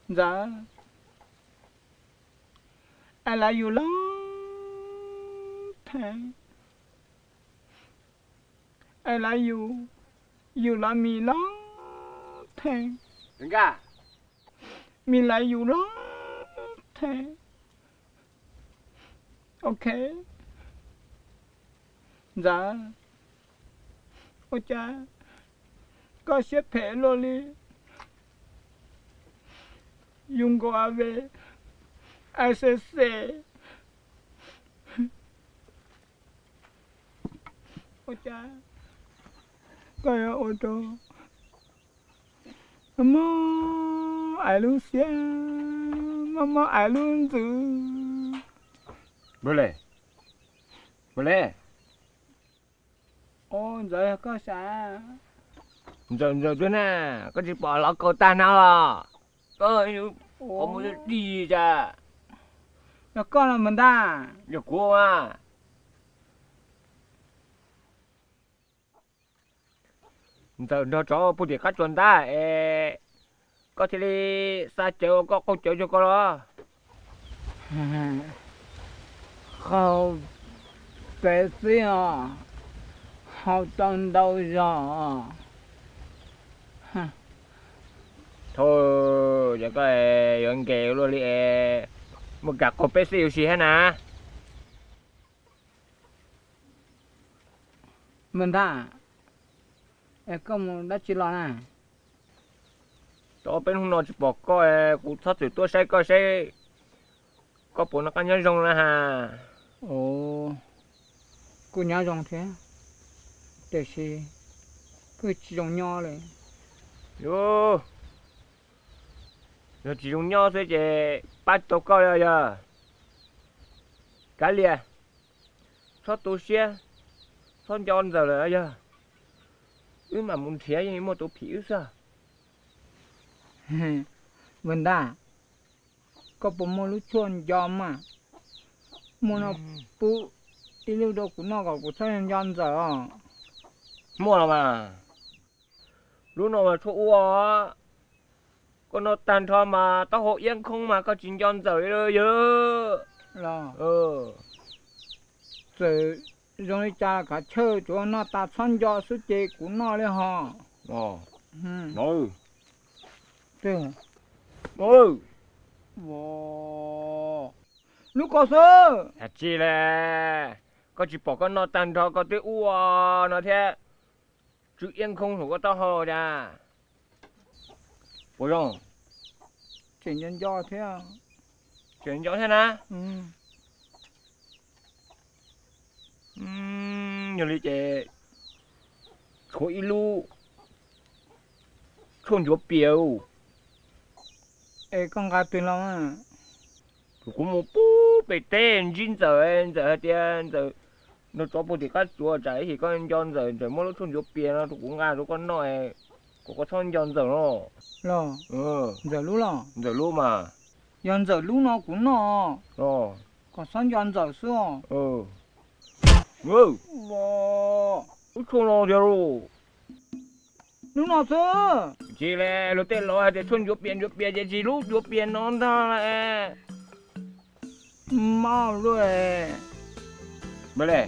Ntxawm, I love you long time. I love you. You love me long time. Me love you long time. Ok. Ntxawm, ua cas koj siab phem luaj li? You go away. I say say. Ua cas koj yuav ua rau mob mob ais lub siab, mob mob ais lub ntsws? Ua le, ua le. Ntxawm, yog koj sav? Ntxawm, ntxawm tuaj na, koj tsis pom los kaus tag na los? Koj qhov muag dig dig cas? Yog koj los mas ntag. Yog kuv mas. Ntxawm nrog tsov puag tim qab tsuas ntab es koj thiaj li xa cawv ua koj qaug cawv cuag koj los? Qaug peb xwb os, hau tau ntau zog. Thaum yog koj yuav nkees luaj li es muaj kam qaug peb xwb ua si thiab na. Mas ntag, es koj mus dab tsi los na? Tau peb hnub no tsis pom koj, kuv txhob txwm tuaj saib koj seb koj puas noj qab nyob zoo na has. Kuj nyob zoo thiab, tiam sis kuj tsis zoo nyob li. Yog, yog tsis zoo nyob xwb ces pab tau koj yog. Kav liam, txhob tu siab, txhob nco Ntxawm lawm yog. Wb mam mus nrhiav yeej muaj tus phim wb xwb. Mas ntag, koj puas muaj lub tshuaj nco mas? Muaj no pub ib lub rau kuv noj kom kuv txhob nco Ntxawm os. Muaj los mas. Lub no mas tshuaj ua, koj noj tag nrho mas taub hau iab khoob mas koj tsis nco Ntxawm li yog. Txawm zoo li cas kav chawj tsuav noj tas txhob nco xwb ces kuv noj li ho. Lub ko xwb. Yog tsis li, koj tsis pom koj noj tag nrho koj twb ua no thiab, tsw iab khoob saum koj taub hau cas. Puas zoo? Tseem nco nco thiab. Tseem nco thiab na? Yog li ces tshuav ib lub tshuaj ncuav pias. Es koj nqa twg los? Kuv mus pub pem teb ntsib Ntxawm, Ntxawm hais tias Ntxawm nrog tsov puag tim qab tsuas, tsam ib chim koj nco Ntxawm, Ntxawm muab lub tshuaj ncuav pias no rau kuv nqa rau koj noj, kom koj txhob nco Ntxawm no. Los, Ntxawm lub los? Ntxawm lub mas. Yog Ntxawm lub no kuv noj, kom txhob nco Ntxawm xwb os. Lub tshuaj no tiag lauj. Lub no xwb. Tsis li, luag tej laus hais tias tshuaj ncuav pias ncuav pias ces tsis lub ncuav pias no ntag. Mob luaj. Npawg le,